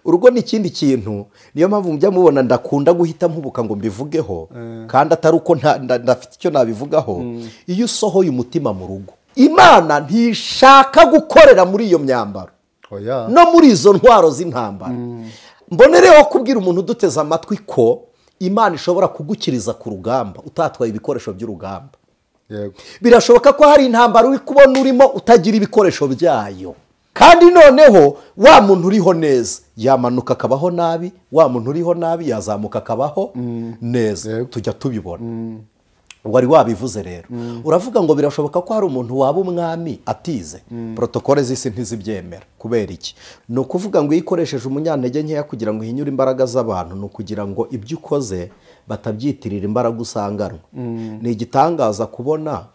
Urugo ni ikindi kintu, niyo mpamvu mujya mubona ndakunda guhita mpubuka ngo mbivugeho, kandi atari uko ndafite icyo nabivugaho. Iyo usohoye umutima mu rugo, Imana ntishaka gukorera muri iyo myambaro no muri izo ntwaro z'intambara. Mbonereho kubwira umuntu uduteze amatwi ko Imana ishobora kugukiriza ku rugamba utatwaye ibikoresho by'urugamba. Birashoboka ko hari intambara uri kubona urimo utagira ibikoresho byayo, kandi noneho wa muntu uriho neza yamanuka akabaho nabi, wa muntu uriho nabi yazamuka akabaho neza. Tujya tubibona. Wari wabivuze rero, uravuga ngo birashoboka ko hari umuntu waba umwami atize. Protokole z'isi ntizibyemera. Kubera iki? Ni ukuvuga ngo iyo ukoresheje umunyantege nkeya kugira ngo uhinyure imbaraga z'abantu, ni ukugira ngo ibyo ukoze batabyitirira imbaraga usanganwa. Ni igitangaza kubona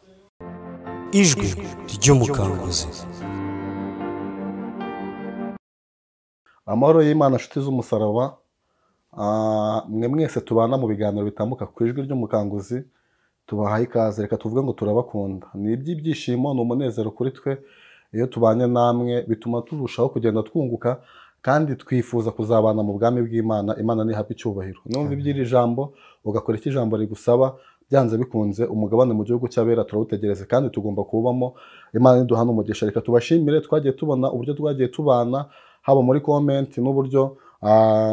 Ijwi ry'Umukanguzi. Amahoro y'Imana, nshuti z'umusaraba, mwe mwese tubana mu biganiro bitambuka ku Ijwi ry'Umukanguzi, tubahaye ikaze. Reka tuvuge ngo turabakunda. Ni iby'ibyishimo, ni umunezero kuri twe iyo tubanye namwe, bituma turushaho kugenda twunguka, kandi twifuza kuzabana mu bwami bw'Imana. Imana nihabwe icyubahiro. Numva iby'iri jambo ugakora icyo ijambo rigusaba, byanze bikunze umugabane mu gihugu cy'abera turawutegereze, kandi tugomba kubamo. Imana niduhana umugisha. Reka tubashimire, twagiye tubona uburyo twagiye tubana, haba muri comment n'uburyo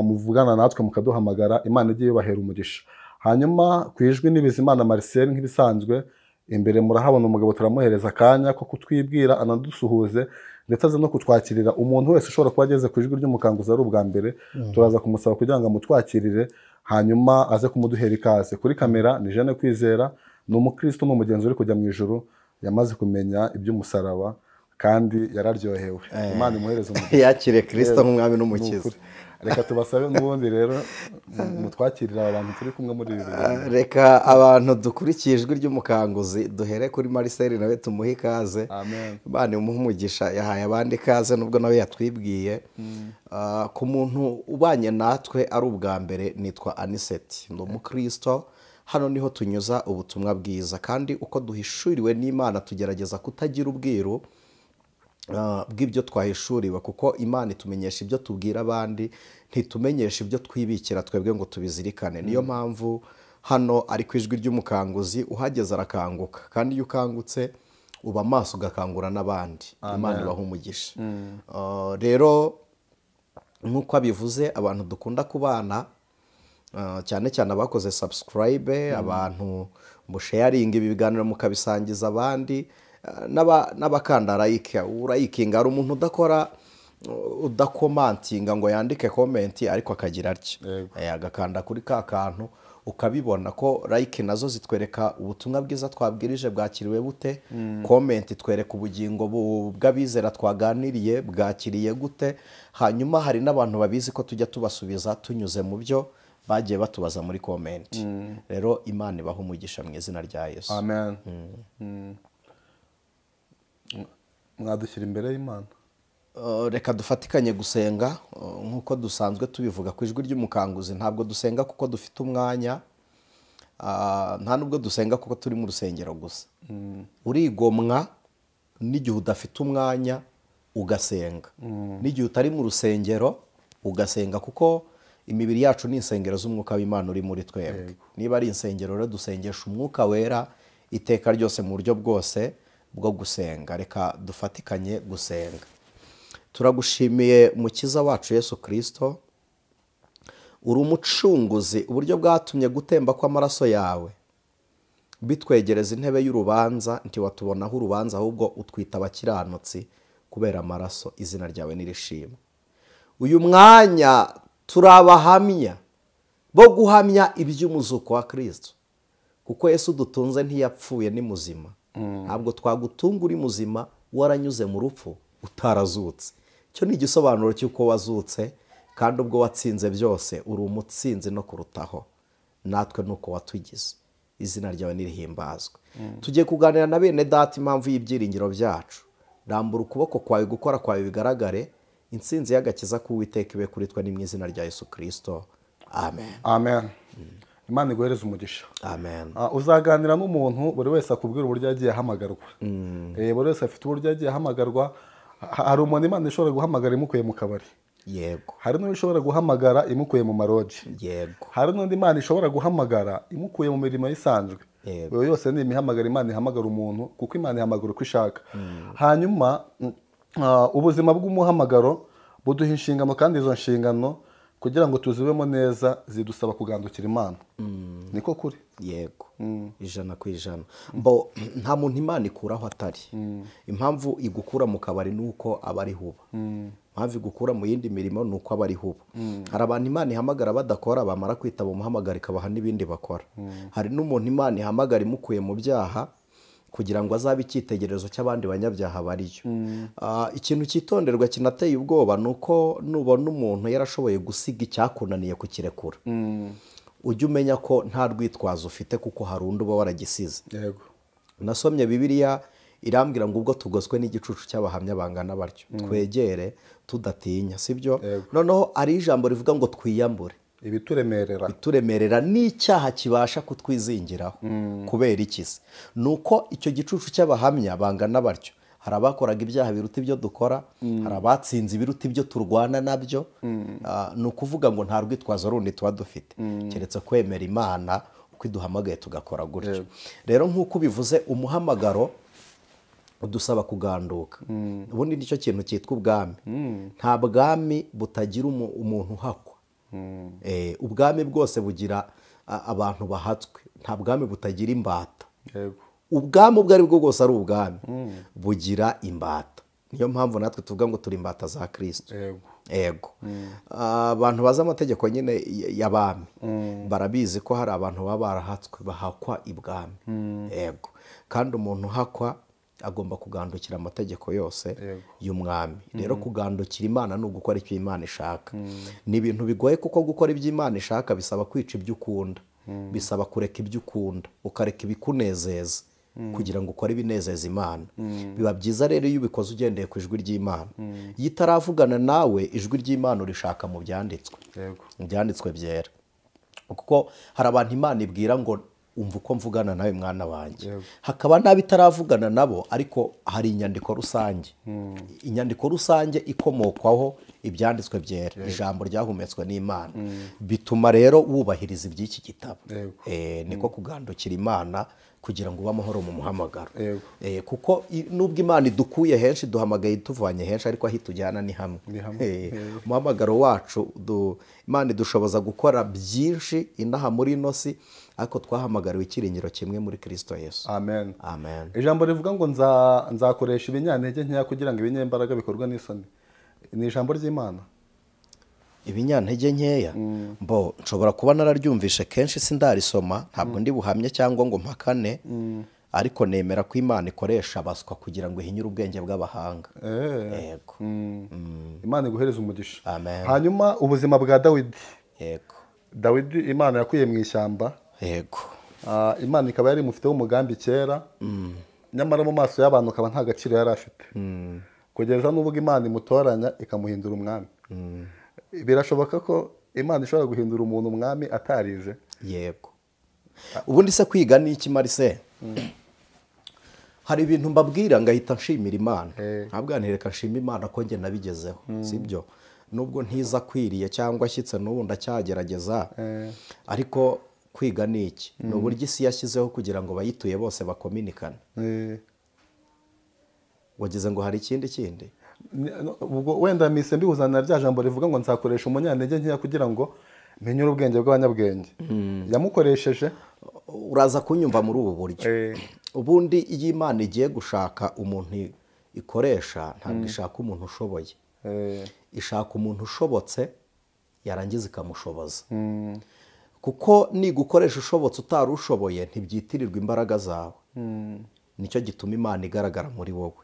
muvugana natwe mukaduhamagara. Imana igiye ibahera umugisha. Hanyuma ku ijwi ni Bizimana Marcel nk'ibisanzwe, imbere murahabona umugabo, turamuhereza akanya ko kutwibwira anadusuhuze, ndetse aze no kutwakirira umuntu wese ushobora kuba ageze ku Ijwi ry'Umukanguzi ari ubwa mbere. Turaza kumusaba kugira ngo amutwakirire, hanyuma aze kumuduhera ikaze. Kuri kamera ni Jeanne Kwizera, ni umukristo, ni umugenzi uri kujya mu ijuru, yamaze kumenya iby'umusaraba kandi yararyohewe. Imana imuhereze umugisha, yakire Kristo nk'umwami n'umukiza. Reka tubasabe n'ubundi rero mutwakirira abantu turi kumwe muri ibi biganiro. Reka abantu dukurikiye Ijwi ry'Umukanguzi duhere kuri Marcel, nawe tumuhe ikaze. Imana imuhe umugisha, yahaye abandi ikaze nubwo nawe yatwibwiye. Ku muntu ubanye natwe ari ubwa mbere, nitwa Aniseti, ndi umukristo. Hano niho tunyuza ubutumwa bwiza, kandi uko duhishuriwe n'Imana tugerageza kutagira ubwiru bw'ibyo twahishuriwe, kuko Imana itumenyesha ibyo tubwira abandi, ntitumenyesha ibyo twibikira twebwe ngo tubizirikane. Niyo mpamvu hano ari ku Ijwi ry'Umukanguzi, uhageze arakanguka, kandi iyo ukangutse uba amaso ugakangura n'abandi. Imana ibaha umugisha. Rero nk'uko abivuze, abantu dukunda kubana, cyane cyane abakoze subscribe, abantu musharinga ibi biganiro mukabisangiza abandi, n'abakanda like. Urayikinga, hari umuntu udakora udakomantinga ngo yandike comment, ariko akagira atya agakanda kuri ka kantu, ukabibona ko like nazo zitwereka ubutumwa bwiza twabwirije bwakiriwe bute, comment itwereka ubugingo bw'abizera twaganiriye bwakiriye gute. Hanyuma hari n'abantu babizi ko tujya tubasubiza tunyuze mu byo bagiye batubaza muri comment. Rero Imana ibaha umugisha mu izina rya Yesu. Amen. Mwadushyira imbere y'Imana. Reka dufatikanye gusenga nk'uko dusanzwe tubivuga ku Ijwi ry'Umukanguzi. Ntabwo dusenga kuko dufite umwanya, nta nubwo dusenga kuko turi mu rusengero gusa. Urigomwa n'igihe udafite umwanya ugasenga, n'igihe utari mu rusengero ugasenga, kuko imibiri yacu ni insengero z'umwuka w'Imana uri muri twebwe. Niba ari insengero rero dusengesha umwuka wera iteka ryose mu buryo bwose bwo gusenga. Reka dufatikanye gusenga. Turagushimiye Mukiza wacu Yesu Kristo, uri umucunguzi, uburyo bwatumye gutemba kw'amaraso yawe bitwegereza intebe y'urubanza. Ntiwatubonaho urubanza, ahubwo utwita abakiranutsi kubera amaraso. Izina ryawe nirishimwe. Uyu mwanya turabahamya bo guhamya iby'umuzuko wa Kristo, kuko Yesu dutunze ntiyapfuye, ni muzima. Ntabwo twagutunga uri muzima waranyuze mu rupfu utarazutse. Cyo ni igisobanuro cy'uko wazutse, kandi ubwo watsinze byose uri umutsinzi no kurutaho. Natwe nuko watugize. Izina ryawe nirihimbazwe. Tugiye kuganira na bene data impamvu y'ibyiringiro byacu. Rambura ukuboko kwawe, gukora kwawe bigaragare, intsinzi y'agakiza k'Uwiteka ibe kuri twe, ni mu izina rya Yesu Kristo. Amen. Amen. Imana iguhereze umugisha. Amen. Uzaganira n'umuntu, buri wese akubwira uburyo yagiye ahamagarwa. Buri wese afite uburyo yagiye ahamagarwa. Hari umuntu Imana ishobora guhamagara imukuye mu kabari. Yego. Hari n'undi ishobora guhamagara imukuye mu maroji. Yego. Hari n'undi Imana ishobora guhamagara imukuye mu mirimo isanzwe. Yego. Iyo yose ni imihamagaro Imana ihamagara umuntu, kuko Imana ihamagara uko ishaka. Hanyuma ubuzima bw'umuhamagaro buduha inshingano, kandi izo nshingano kugira ngo tuzibemo neza zidusaba kugandukira Imana. Niko kuri. Yego. 100%. Mbo nta muntu Imana ikuraho atari. Impamvu igukura mu kabari nuko aba ari huba. Impamvu igukura mu yindi mirimo nuko aba ari huba. Hari abantu Imana ihamagara badakora, bamara kwitaba umuhamagaro ikabaha n'ibindi bakora. Hari n'umuntu Imana ihamagara imukuye mu byaha kugira ngo azabe icyitegererezo cy'abandi banyabyaha bariyo. Ikintu cyitonderwa kinateye ubwoba nuko nubona umuntu yarashoboye gusiga icyakunaniye kukirekura, ujye umenya ko nta rwitwazo ufite kuko hari undi uba waragisize. Yego. Nasomye Bibiliya irambwira ngo ubwo tugoswe n'igicucu cy'abahamya bangana batyo, twegere tudatinya, sibyo? Noneho ari ijambo rivuga ngo twiyambure ibituremerera n'icyaha kibasha kutwizingiraho. Kubera iki se? Nuko icyo gicucu cy'abahamya bangana batyo, hari abakoraga ibyaha biruta ibyo dukora, hari abatsinze ibiruta ibyo turwana nabyo. Ni ukuvuga ngo nta rwitwazo rundi tuba dufite keretse kwemera Imana uko iduhamagaye tugakora gutyo. Rero nk'uko ubivuze, umuhamagaro udusaba kuganduka. Ubundi nicyo kintu cyitwa ubwami. Nta bwami butagira umuntu uhakwa. Ubwami bwose bugira abantu bahatswe. Nta bwami butagira imbata. Ubwami ubwo ari bwo bwose ari ubwami bugira imbata. Niyo mpamvu natwe tuvuga ngo turi imbata za Kristo. Yego. Abantu bazi amategeko nyine y'abami barabizi ko hari abantu baba barahatswe bahakwa ibwami. Yego. Kandi umuntu uhakwa agomba kugandukira amategeko yose y'umwami. Rero kugandukira Imana ni ugukora icyo Imana ishaka. Ni ibintu bigoye kuko gukora ibyo Imana ishaka bisaba kwica ibyo ukunda, bisaba kureka ibyo ukunda, ukareka ibikunezeza kugira ngo ukore ibinezeza Imana. Biba byiza rero iyo ubikoze ugendeye ku ijwi ry'Imana. Iyo itaravugana nawe, ijwi ry'Imana urishaka mu byanditswe. Mu byanditswe byera. Kuko hari abantu Imana ibwira ngo umva uko mvugana nawe mwana wanjye. Hakaba n'abitaravugana nabo, ariko hari inyandiko rusange. Inyandiko rusange ikomokwaho ibyanditswe byera, ijambo ryahumetswe n'Imana. Bituma rero wubahiriza iby'iki gitabo. Niko kugandukira Imana kugira ngo ube amahoro mu muhamagaro. Kuko nubwo Imana idukuye henshi, duhamagaye ituvanye henshi, ariko aho itujyana ni hamwe. Umuhamagaro wacu Imana idushoboza gukora byinshi inaha muri ino si, ariko twahamagariwe ikiringiro kimwe muri Kristo Yesu. Amen. Amen. Ijambo rivuga ngo nzakoresha ibinyantege nkeya kugira ngo ibinyembaraga bikorwe n'isoni, ni ijambo ry'Imana. Ibinyantege nkeya mbo nshobora kuba nararyumvishe kenshi sindarisoma, ntabwo ndi buhamye cyangwa ngo mpakane, ariko nemera ko Imana ikoresha abaswa kugira ngo ihinyure ubwenge bw'abahanga. Yego. Imana iguhereze umugisha. Amen. Hanyuma ubuzima bwa Dawidi. Yego. Dawidi Imana yakuye mu ishyamba. Yego. Imana ikaba yari imufiteho umugambi kera, nyamara mu maso y'abantu akaba nta gaciro yari afite, kugeza n'ubwo Imana imutoranya ikamuhindura umwami. Birashoboka ko Imana ishobora guhindura umuntu umwami atarize. Yego. Ubundi se kwiga ni iki Marise? Hari ibintu mbabwira ngahita nshimira Imana. Ntabwo ntireka nshima Imana ko njye nabigezeho, sibyo? Nubwo ntiza kwiriye cyangwa ashyitse n'ubu ndacyagerageza, ariko kwiga ni iki? Ni uburyo isi yashyizeho kugira ngo bayituye bose bakominikane. Wagize ngo hari ikindi kindi? Ubwo wenda mise mbihuzana rya jambo rivuga ngo nzakoresha umunyantege nkeya kugira ngo menyure ubwenge bw'abanyabwenge. Yamukoresheje. Uraza kunyumva muri ubu buryo. Ubundi iyo Imana igiye gushaka umuntu ikoresha, ntabwo ishaka umuntu ushoboye. Ishaka umuntu ushobotse, yarangiza ikamushoboza. Kuko nigukoresha ushobotse utari ushoboye, ntibyitirirwa imbaraga zawe. Nicyo gituma Imana igaragara muri wowe.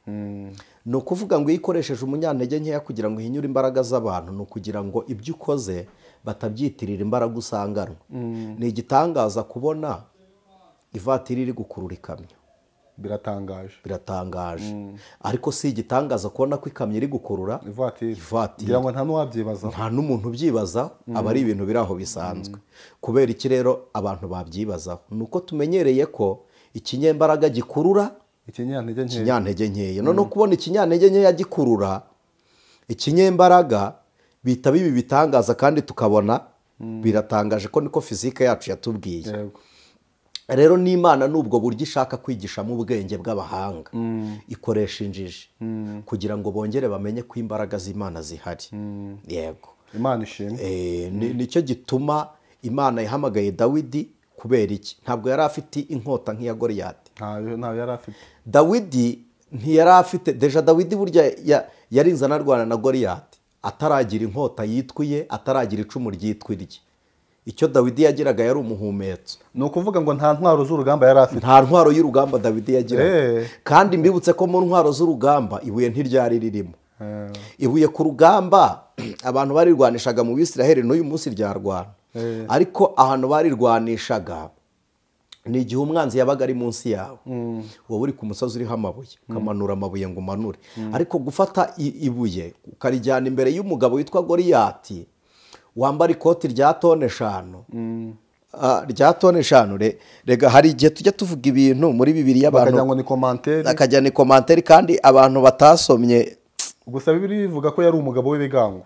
Ni ukuvuga ngo iyo ikoresheje umunyantege nkeya kugira ngo ihinyure imbaraga z'abantu, ni ukugira ngo ibyo ukoze batabyitirira imbaraga usanganwe. Ni igitangaza kubona ivatiri iri gukurura ikamyo. Biratangaje. Biratangaje. Ariko si igitangaza kubona ko ikamyo iri gukurura ivatiri. Ngira ngo nta n'uwabyibaza. Nta n'umuntu ubyibaza, aba ari ibintu biri aho bisanzwe. Kubera iki rero abantu babyibazaho? Ni uko tumenyereye ko ikinyembaraga gikurura ikinyantege nkeya. Noneho kubona ikinyantege nkeya gikurura ikinyembaraga Bita bibi bitangaza kandi tukabona biratangaje ko niko fizike yacu yatubwiye. Rero n'Imana nubwo buryo ishaka kwigishamo ubwenge bw'abahanga ikoresha injiji kugira ngo bongere bamenye ko imbaraga z'Imana zihari. Yego, Imana ishimwe. Nicyo gituma Imana yahamagaye Dawidi. Kubera iki? Ntabwo yari afite inkota nk'iya Goliyati. Ntayo yari afite. Dawidi ntiyari afite. Deja Dawidi burya yarinze anarwana na Goliyati ataragira inkota yitwiye, ataragira icumu ryitwa irye. Icyo Dawidi yagiraga yari umuhumetso. Ni ukuvuga ngo nta ntwaro z'urugamba yari afite. Nta ntwaro y'urugamba Dawidi yagiraga. Kandi mbibutse ko mu ntwaro z'urugamba ibuye ntiryari ririmo. Ibuye ku rugamba abantu barirwanishaga mu Bisiraheli n'uyu munsi ryarwana. Ariko ahantu barirwanishaga ni igihe umwanzi yabaga ari munsi yawe, wowe uri ku musozi uriho amabuye, ukamanura amabuye ngo umanure. Ariko gufata ibuye ukarijyana imbere y'umugabo witwa Goliyati wambara ikoti rya tone 5, rya tone 5. Rega hari igihe tujya tuvuga ibintu muri Bibiliya abantu bakagira ngo ni commentaire, bakajya ni commentaire, kandi abantu batasomye. Gusa Bibiliya ivuga ko yari umugabo w'ibigango.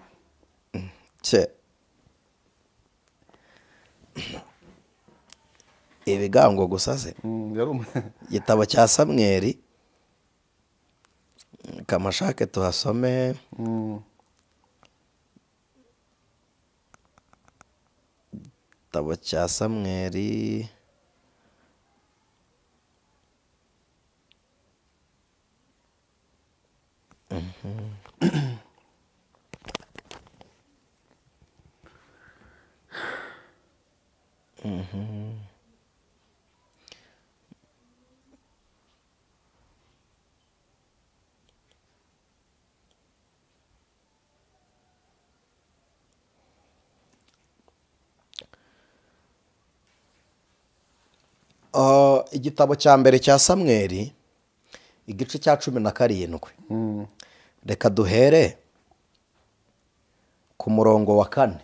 Ibigango gusa se? Igitabo cya Samweli kamashake tuhasome. Igitabo cya Samweli Igitabo cya mbere cya Samweli igice cya 17. Reka duhere ku murongo wa 4.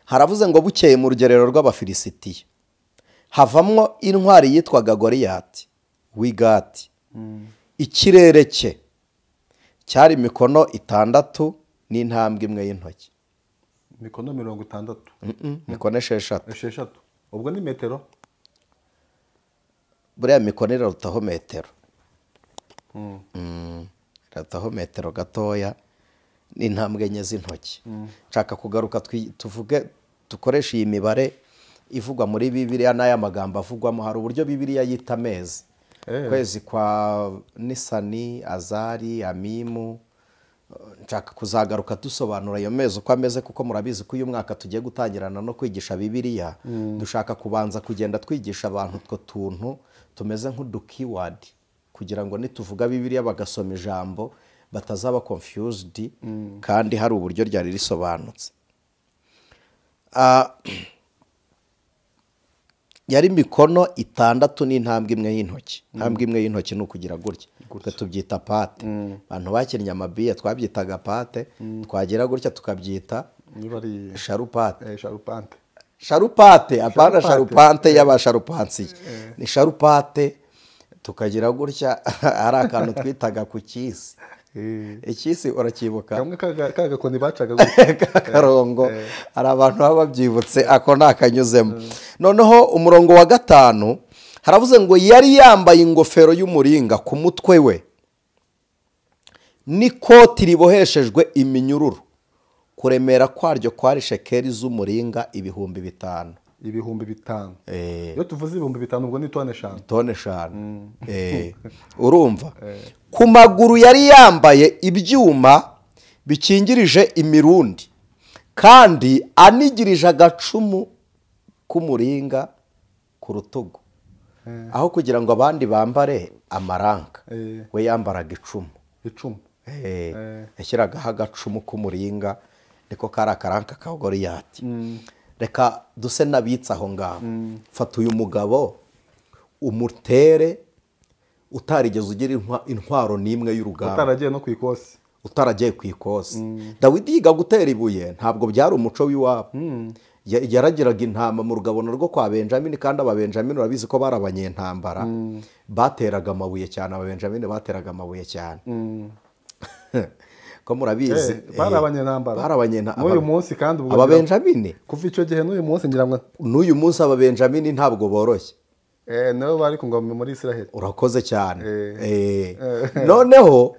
Haravuze ngo bukeye mu rugerero rw'Abafilisitiya havamwo intwari yitwaga Goliyati w'i Gati. Ikirere cye cyari mikono 6 n'intambwe imwe y'intoki. Mikono 60. Mikono 6. 6. Ubwo ni metero. Buriya mikono irarutaho metero. Irarutaho metero gatoya n'intambwe enye z'intoki. Nshaka kugaruka tuvuge dukoresha iyi mibare ivugwa muri Bibiliya n'aya magambo avugwamo. Hari uburyo Bibiliya yita amezi. Kwezi kwa Nisani, Azari, Amimu. Nshaka kuzagaruka dusobanura ayo mezi uko ameze, kuko murabizi ko uyu mwaka tugiye gutangirana no kwigisha Bibiliya. Dushaka kubanza kugenda twigisha abantu utwo tuntu tumeze nk'udukeyword kugira ngo nituvuga Bibiliya bagasoma ijambo batazaba confused, kandi hari uburyo ryari risobanutse. Yari mikono 6 n'intambwe imwe y'intoki. Intambwe imwe y'intoki ni ukugira gutya, tubyita pate. Abantu bakinnye amabiye twabyitaga pate, twagira gutya tukabyita sharupate. Sharupate, apana sharupante y'abasharupansiye, ni sharupate. Tukagira gutya, hari akantu twitaga ku cyisi. Ikisi urakibuka? Kamwe kagakoni bacaga gutya kakarongo. Hari abantu baba babyibutse, ako nakanyuzemo. Noneho umurongo wa 5 haravuze ngo yari yambaye ingofero y'umuringa ku mutwe we n'ikoti riboheshejwe iminyururu, kuremera kwaryo kwari shekeli z'umuringa 5000. 5000. Iyo tuvuze 5000 ubwo ni tone 5. Tone 5. Urumva? Ku maguru yari yambaye ibyuma bikingirije imirundi, kandi anigirije agacumu k'umuringa ku rutugu. Aho kugira ngo abandi bambare amaranka, we yambaraga icumu. Icumu. Yashyiragaho agacumu k'umuringa, niko kari akaranka ka Goliyati. Reka duse n'abitse aho ngaho. Fata uyu mugabo umutere utarigeze ugira intwaro n'imwe y'urugamba, utaragiye no ku ikosi, utaragiye ku ikosi. Dawidi yiga gutera ibuye, ntabwo byari umuco w'iwabo. Yaragiraga intama mu rugabano rwo kwa Benjamini, kandi aba Benjamini urabizi ko bari abanyentambara, bateraga amabuye cyane. Aba Benjamini bateraga amabuye cyane. Ko murabizi bari abanyentambara, n'uyu munsi kandi ubwo Ababenjamini kuva icyo gihe n'uyu munsi ngira ngo n'uyu munsi Ababenjamini ntabwo boroshye. Nabo bari ku ngoma muri Israel. Urakoze cyane. Noneho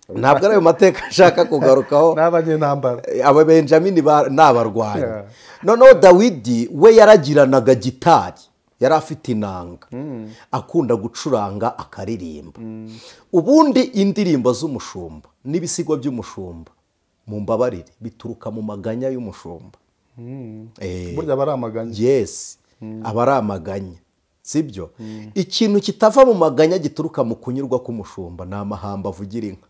ntabwo ari ayo mateka nshaka kugarukaho n'abanyentambara, Ababenjamini n'abarwanyi. Noneho Dawidi we yaragiranaga gitari, yari afite inanga, akunda gucuranga akaririmba. Ubundi indirimbo z'umushumba n'ibisigo by'umushumba, mumbabarire, bituruka mu maganya y'umushumba. Burya aba ari amaganya. Yes, aba ari amaganya, sibyo? Ikintu kitava mu maganya gituruka mu kunyurwa k'umushumba ni amahamba avugira inka.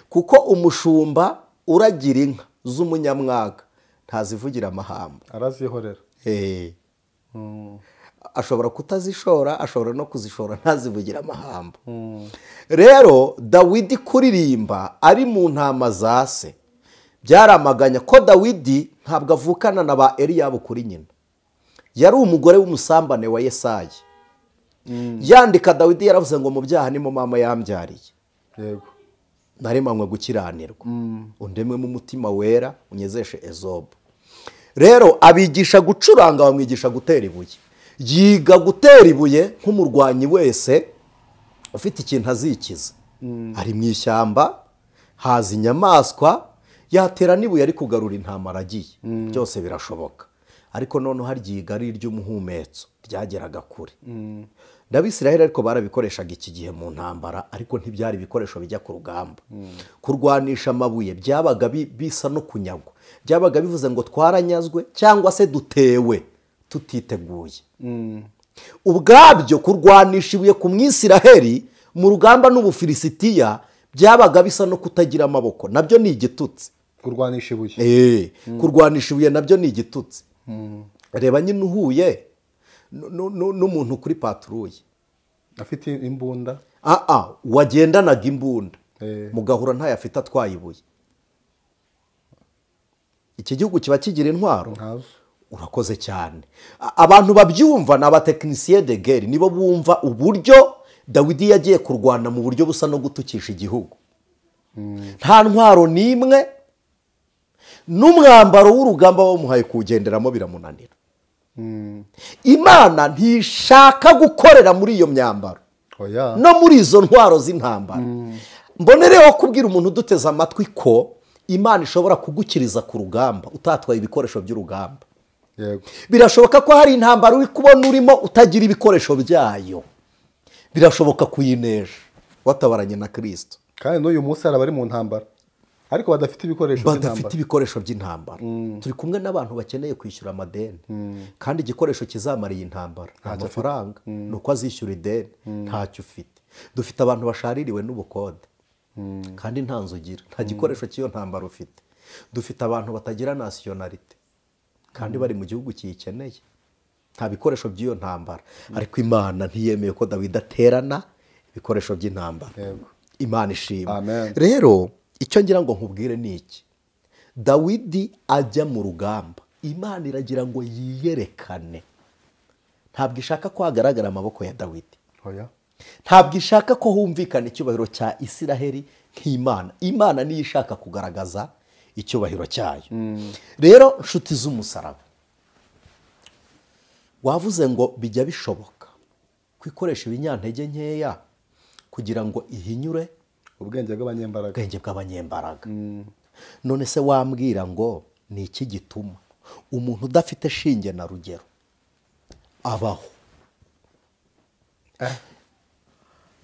Kuko umushumba uragira inka z'umunyamwaga ntazivugira amahamba, arazihorera. Ashobora kutazishora, ashobora no kuzishora ntazivugira amahamba. Rero Dawidi kuririmba ari mu ntama za se byaramaganya, ko Dawidi ntabwo avukana na ba Eliyabu kuri nyina, yari umugore w'umusambane wa Yesayi. Yandika Dawidi yaravuze ngo mu byaha nimo mama yambyariye, yego, naremanywe gukiranirwa, undemwe mu mutima wera unyezeshe Ezobu. Rero abigisha gucuranga, bamwigisha gutera ibuye. Yiga gutera ibuye nk'umurwanyi wese ufite ikintu azikiza. Ari mu ishyamba, haza inyamaswa, yatera n'ibuye ari kugarura intama aragiye. Byose birashoboka. Ariko noneho haryiga ari iry'umuhumetso ryageraga kure. N'Abisiraheli ariko barabikoreshaga iki gihe mu ntambara, ariko ntibyari ibikoresho bijya ku rugamba. Kurwanisha amabuye byabaga bisa no kunyagwa, byabaga bivuze ngo twaranyazwe cyangwa se dutewe tutiteguye. Ubwabyo kurwanisha ibuye ku Mwisiraheli mu rugamba n'Ubufilisitiya byabaga bisa no kutagira amaboko, nabyo ni igitutsi. Kurwanisha ibuye, kurwanisha ibuye nabyo ni igitutsi. Reba nyine uhuye n'umuntu kuri patrouille afite imbunda, wagendanaga imbunda, mugahura ntayo afite atwaye ibuye. Iki gihugu kiba kigira intwaro. Urakoze cyane. Abantu babyumva ni abatekinisiye de guerre, nibo bumva uburyo Dawidi yagiye kurwana mu buryo busa no gutukisha igihugu. Nta ntwaro n'imwe, n'umwambaro w'urugamba bamuhaye kuwugenderamo biramunanira. Imana ntishaka gukorera muri iyo myambaro no muri izo ntwaro z'intambara. Mbonereho kubwira umuntu uduteze amatwi ko Imana ishobora kugukiriza ku rugamba utatwaye ibikoresho by'urugamba. Birashoboka ko hari intambara uri kubona urimo utagira ibikoresho byayo, birashoboka kuyinesha watabaranye na Kristo. Kandi n'uyu munsi hari abari mu ntambara ariko badafite ibikoresho by'intambara, badafite ibikoresho by'intambara. Turi kumwe n'abantu bakeneye kwishyura amadeni, kandi igikoresho kizamara iyi ntambara amafaranga, nuko azishyura ideni ntacyo ufite. Dufite abantu bashaririwe n'ubukode kandi nta nzu ugira, nta gikoresho cy'iyo ntambara ufite. Dufite abantu batagira nationalite kandi bari mu gihugu kiyikeneye, nta bikoresho by'iyo ntambara. Ariko Imana ntiyemeye ko Dawidi aterana ibikoresho by'intambara. Imana ishimwe. Rero icyo ngira ngo nkubwire ni iki: Dawidi ajya mu rugamba, Imana iragira ngo yiyerekane. Ntabwo ishaka ko hagaragara amaboko ya Dawidi, ntabwo ishaka ko humvikana icyubahiro cya Isiraheli nk'Imana. Imana niyo ishaka kugaragaza icyubahiro cyayo. Rero nshuti z'umusaraba, wavuze ngo bijya bishoboka kwikoresha ibinyantege nkeya kugira ngo ihinyure ubwenge bw'abanyembaraga, ubwenge bw'abanyembaraga. None se wambwira ngo ni iki gituma umuntu udafite shinge na rugero abaho?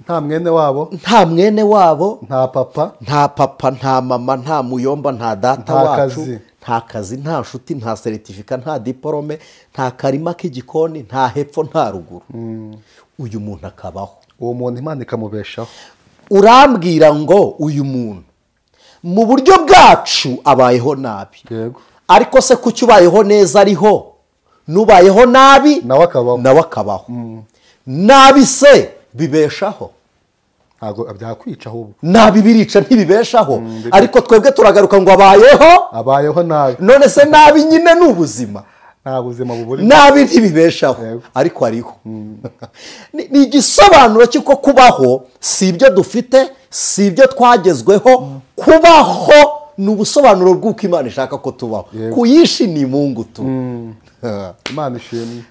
Nta mwene wabo, nta mwene wabo, nta papa, nta papa, nta mama, nta muyomba, nta data wacu, nta kazi, nta nshuti, nta seritifika, nta diporome, nta karima k'igikoni, nta hepfo, nta ruguru. Uyu muntu akabaho, uwo muntu Imana ikamubeshaho. Urambwira ngo uyu muntu mu buryo bwacu abayeho nabi, ariko se kuki ubayeho neza ariho, nubayeho nabi nawe akabaho? Nabi se bibeshaho? Ntabwo byakwica ahubwo. Nabi birica ntibibeshaho. Ariko twebwe turagaruka ngo abayeho, abayeho nabi. None se nabi nyine ni ubuzima. Nta buzima buburi. Nabi ntibibeshaho ariko ariho. Ni igisobanuro cy'uko kubaho si ibyo dufite, si ibyo twagezweho, kubaho ni ubusobanuro bw'uko Imana ishaka ko tubaho. Kuyishi ni Mungu tu. Imana ishimwe.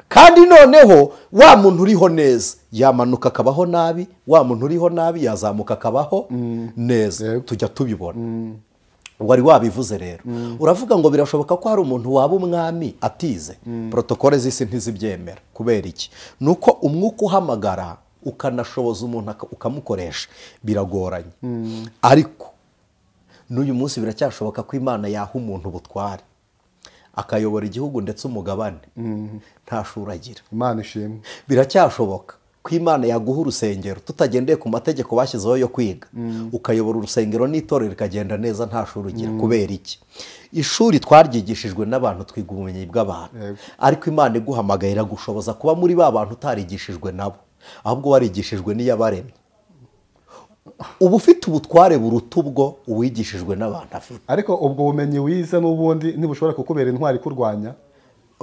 Kandi noneho wa muntu uriho neza yamanuka akabaho nabi, wa muntu uriho nabi yazamuka akabaho neza. Tujya tubibona. Wari wabivuze rero. Uravuga ngo birashoboka ko hari umuntu waba umwami atize. Protokole z'isi ntizibyemera. Kubera iki? Nuko umwuka uhamagara ukanashoboza umuntu ukamukoresha biragoranye. Ariko n'uyu munsi biracyashoboka ko Imana yaha umuntu ubutware akayobora igihugu ndetse umugabane nta shuri agira. Imana ishimwe. Biracyashoboka ko Imana yaguha urusengero tutagendeye ku mategeko bashyizeho yo kwiga, ukayobora urusengero n'itorero rikagenda neza nta shuri ugira. Kubera iki? Ishuri twaryigishijwe n'abantu, twiga ubumenyi bw'abantu, ariko Imana iguhamagaye iragushoboza kuba muri ba bantu utarigishijwe nabo, ahubwo warigishijwe n'iyabaremye. Uba ufite ubutware buruta ubwo uwigishijwe n'abantu afite. Ariko ubwo bumenyi wize n'ubundi ntibushobora kukubera intwari kurwanya.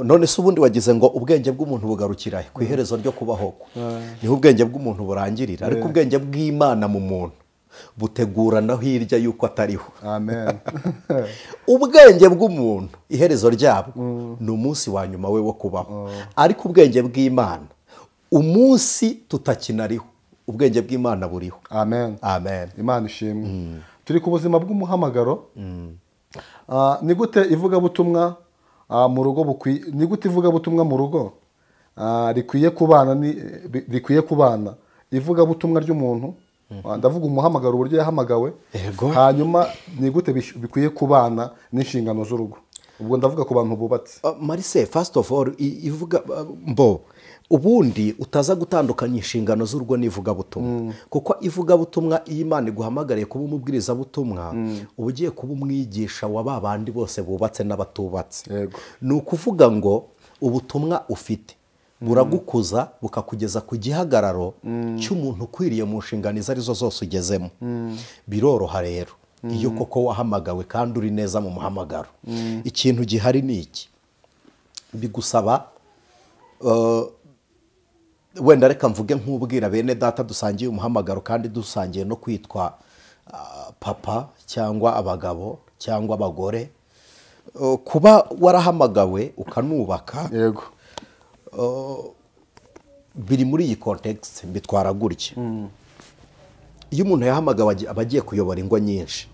None se ubundi wagize ngo ubwenge bw'umuntu bugarukira ku iherezo ryo kubaho kwe, niho ubwenge bw'umuntu burangirira. Ariko ubwenge bw'Imana mu muntu butegurana hirya y'uko atariho. Amen. Ubwenge bw'umuntu iherezo ryabwo ni umunsi wa nyuma we wo kubaho. Ariko ubwenge bw'Imana umunsi tutakinariho, ubwenge bw'Imana buriho. Amen. Amen. Imana ishimwe. Turi ku buzima bw'umuhamagaro. Ni gute ivugabutumwa mu rugo ni gute ivugabutumwa mu rugo rikwiye kubana rikwiye kubana ivugabutumwa ry'umuntu? Ndavuga umuhamagaro uburyo yahamagawe. Hanyuma ni gute bikwiye kubana n'inshingano z'urugo? Ubwo ndavuga ku bantu bubatse. Marise, first of all, ivuga mbo ubundi utaza gutandukanya inshingano z'urugo n'ivugabutumwa. Kuko ivugabutumwa iyo Imana iguhamagariye kuba umubwirizabutumwa, uba ugiye kuba umwigisha wa babandi bose bubatse n'abatubatse. Ni ukuvuga ngo ubutumwa ufite buragukuza bukakugeza ku gihagararo cy'umuntu ukwiriye mu nshingano izo arizo zose ugezemo. Biroroha rero iyo koko wahamagawe kandi uri neza mu muhamagaro. Ikintu gihari ni iki? Bigusaba wenda reka mvuge nk'ubwira bene data dusangiye umuhamagaro kandi dusangiye no kwitwa papa cyangwa abagabo cyangwa abagore, kuba warahamagawe ukanubaka. Yego. Biri muri iyi context mbitwara gutya. Iyo umuntu yahamagawe aba agiye kuyobora ingo nyinshi.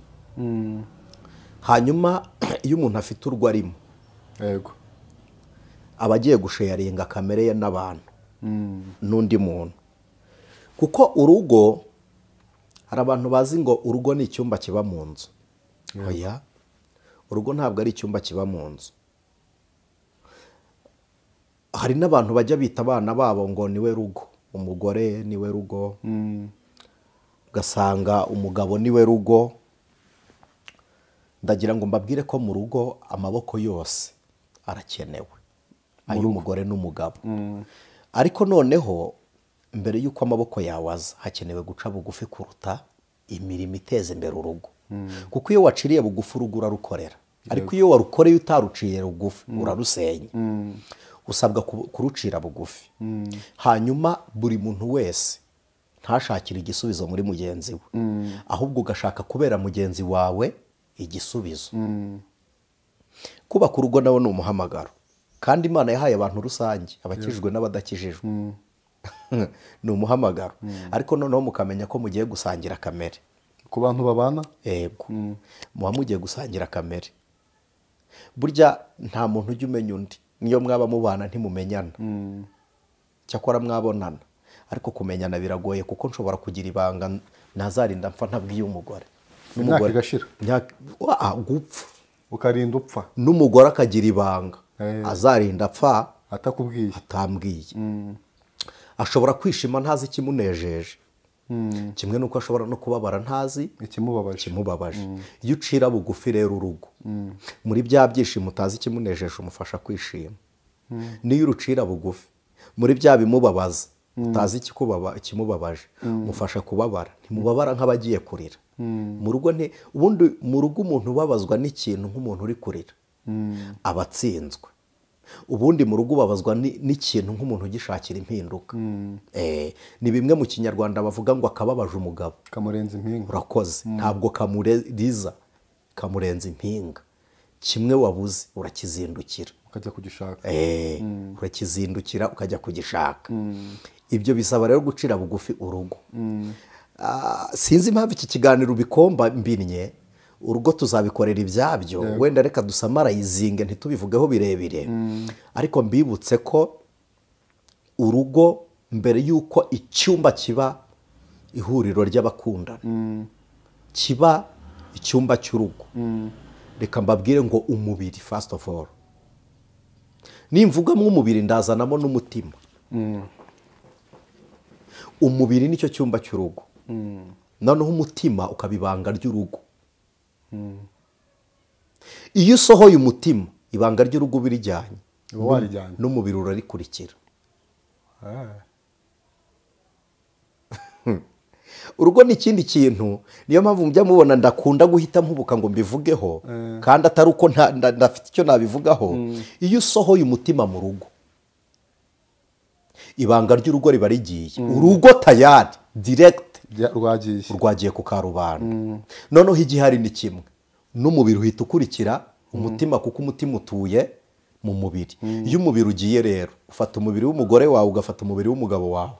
Hanyuma iyo umuntu afite urwo arimo, yego, aba agiye gusharinga kamere ye n'abantu n'undi muntu. Kuko urugo, hari abantu bazi ngo urugo ni icyumba kiba mu nzu. Oya, urugo ntabwo ari icyumba kiba mu nzu. Hari n'abantu bajya bita abana babo ngo niwe rugo, umugore niwe rugo, ugasanga umugabo niwe rugo. Ndagira ngo mbabwire ko mu rugo amaboko yose arakenewe, ay'umugore n'umugabo. Ariko noneho mbere y'uko amaboko yawe aza, hakenewe guca bugufi kuruta imirimo iteza imbere urugo. Kuko iyo waciriye bugufi urugo urarukorera, ariko iyo warukoreye utaruciye bugufi urarusenya. Usabwa kurucira bugufi. Hanyuma buri muntu wese ntashakire igisubizo muri mugenzi we, ahubwo ugashaka kubera mugenzi wawe igisubizo. Kubaka urugo nawe ni umuhamagaro, kandi Imana yahaye abantu rusange, abakijijwe n'abadakijijwe. Ni umuhamagaro. Ariko noneho mukamenya ko mugiye gusangira kamere. Ku bantu babana? Yego. Muba mugiye gusangira kamere. Burya nta muntu ujya umenya undi. Niyo mwaba mubana ntimumenyana. Cyakora mwabonana. Ariko kumenyana biragoye, kuko nshobora kugira ibanga nazarinda mpfa ntabwiye umugore. Imyaka igashira. Gupfa. Ukarinda upfa. N'umugore akagira ibanga azarinda apfa atakubwiye, atambwiye. Ashobora kwishima ntazi ikimunejeje. Kimwe nuko ashobora no kubabara ntazi ikimubabaje. Iyo ucira bugufi rero urugo, muri bya byishimo utazi ikimunejeje umufasha kwishima. Niyo urucira bugufi muri bya bimubabaza utazi ikimubabaje umufasha kubabara. Ntimubabara nk'abagiye kurira. Mu rugo ubundi mu rugo umuntu ubabazwa n'ikintu nk'umuntu uri kurira. Abatsinzwe ubundi mu rugo babazwa n'ikintu nk'umuntu ugishakira impinduka. Ni bimwe mu Kinyarwanda bavuga ngo akababaje umugabo kamurenza impinga. Urakoze. Ntabwo kamureriza, kamurenza impinga. Kimwe wabuze urakizindukira ukajya kugishaka. Urakizindukira ukajya kugishaka. Ibyo bisaba rero gucira bugufi urugo. Sinzi impamvu iki kiganiro bikomba mbinnye, urugo tuzabikorera ibyabyo, wenda reka dusamarayizinge ntitubivugeho birebire. Ariko mbibutse ko urugo mbere yuko icyumba kiba ihuriro ry'abakundana, kiba icyumba cy'urugo. Reka mbabwire ngo umubiri first of all, nimvugamo umubiri ndazanamo n'umutima. Umubiri nicyo cyumba cy'urugo, noneho umutima ukaba ibanga ry'urugo. Iyo usohoye umutima, ibanga ry'urugo birijyanye n'umubiri urarikurikira. Urugo ni ikindi kintu, niyo mpamvu mujya mubona ndakunda guhita mpubuka ngo mbivugeho, kandi atari uko ndafite icyo nabivugaho. Iyo usohoye umutima mu rugo, ibanga ry'urugo riba rigiye. Urugo tayari direct rwagiye ku karubanda. Noneho igihari ni kimwe, n'umubiri uhita ukurikira umutima, kuko umutima utuye mu mubiri. Iyo umubiri ugiye rero, ufata umubiri w'umugore wawe ugafata umubiri w'umugabo wawe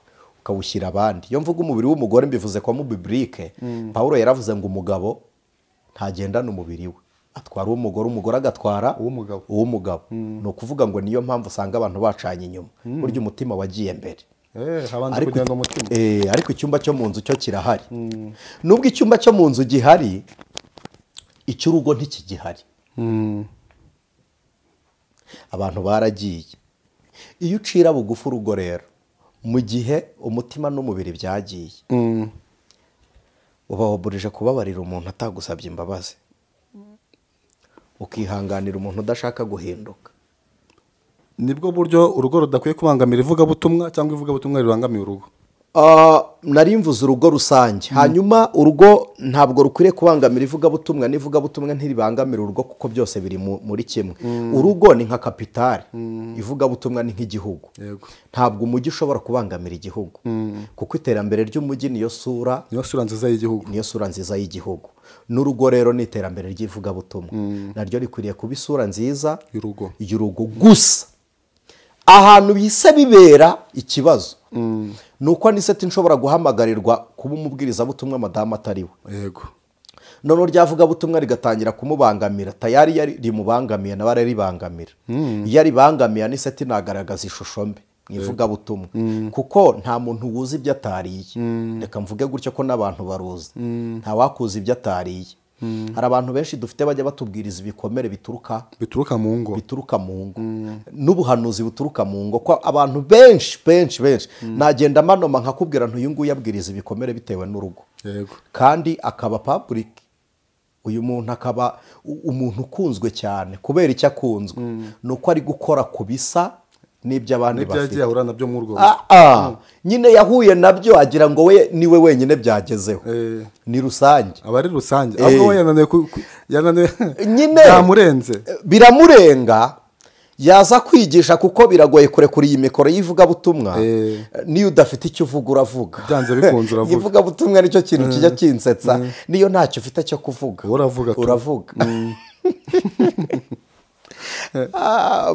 ukawushyira abandi. Iyo mvuga umubiri w'umugore mbivuze kwa mu biblique. Paulo yaravuze ngo umugabo ntagendana umubiri we, atwara uw'umugore, umugore agatwara uw'umugabo. Ni ukuvuga ngo niyo mpamvu usanga abantu bacanye inyuma, burya umutima wagiye mbere. Ariko icyumba cyo mu nzu cyo kirahari. Nubwo icyumba cyo mu nzu gihari, icy'urugo ntikigihari. Abantu baragiye. Iyo ucira bugufi urugo rero, mu gihe umutima n'umubiri byagiye, uba waburije kubabarira umuntu atagusabye imbabazi, ukihanganira umuntu udashaka guhinduka. Nibwo buryo urugo rudakwiye kubangamira ivugabutumwa, cyangwa ivugabutumwa ribangamiye urugo. Nari mvuze urugo rusange. Hanyuma urugo ntabwo rukwiriye kubangamira ivugabutumwa, n'ivugabutumwa ntiribangamira urugo, kuko byose biri muri kimwe. Urugo ni nka kapitali, ivugabutumwa ni nk'igihugu. Ntabwo umujyi ushobora kubangamira igihugu, kuko iterambere ry'umujyi niyo sura nziza y'igihugu, niyo sura nziza y'igihugu. N'urugo rero ni iterambere ry'ivugabutumwa, naryo rikwiriye kuba isura nziza y'urugo. Gusa ahantu bise bibera ikibazo nuko Aniseti nshobora guhamagarirwa kuba umubwirizabutumwa madamu atari we. Yego. Noneho ryavugabutumwa rigatangira kumubangamira, tayari yari rimubangamiye nawe araribangamira. Iyo aribangamiye Aniseti nagaragaza ishusho mbi mu ivugabutumwa, kuko nta muntu wuzi ibyo atariye. Reka mvuge gutyo ko n'abantu baruzi, nta wakuza ibyo atariye. Hari abantu benshi dufite bajya batubwiriza ibikomere bituruka mu ngo, bituruka mu ngo, n'ubuhanuzi buturuka mu ngo. Ko abantu benshi benshi benshi nagenda manoma nkakubwira ntuyu nguyu yabwiriza ibikomere bitewe n'urugo. Yego. Kandi akaba public, uyu muntu akaba umuntu ukunzwe cyane kubera icyo akunzwe, nuko ari gukora kubisa n'ibyo abandi bafite, n'ibyo nabyo mu rugo. Nyine yahuye nabyo agira ngo we niwe wenyine byagezeho. Ni rusange, aba ari rusange. Ahubwo we yananiwe nyine byamurenze, biramurenga, yaza kwigisha, kuko biragoye kurekura iyi mikoro y'ivugabutumwa. Niyo udafite icyo uvuga uravuga, byanze bikunze uravuga. Ivugabutumwa nicyo kintu kijya kinsetsa, niyo ntacyo ufite cyo kuvuga uravuga.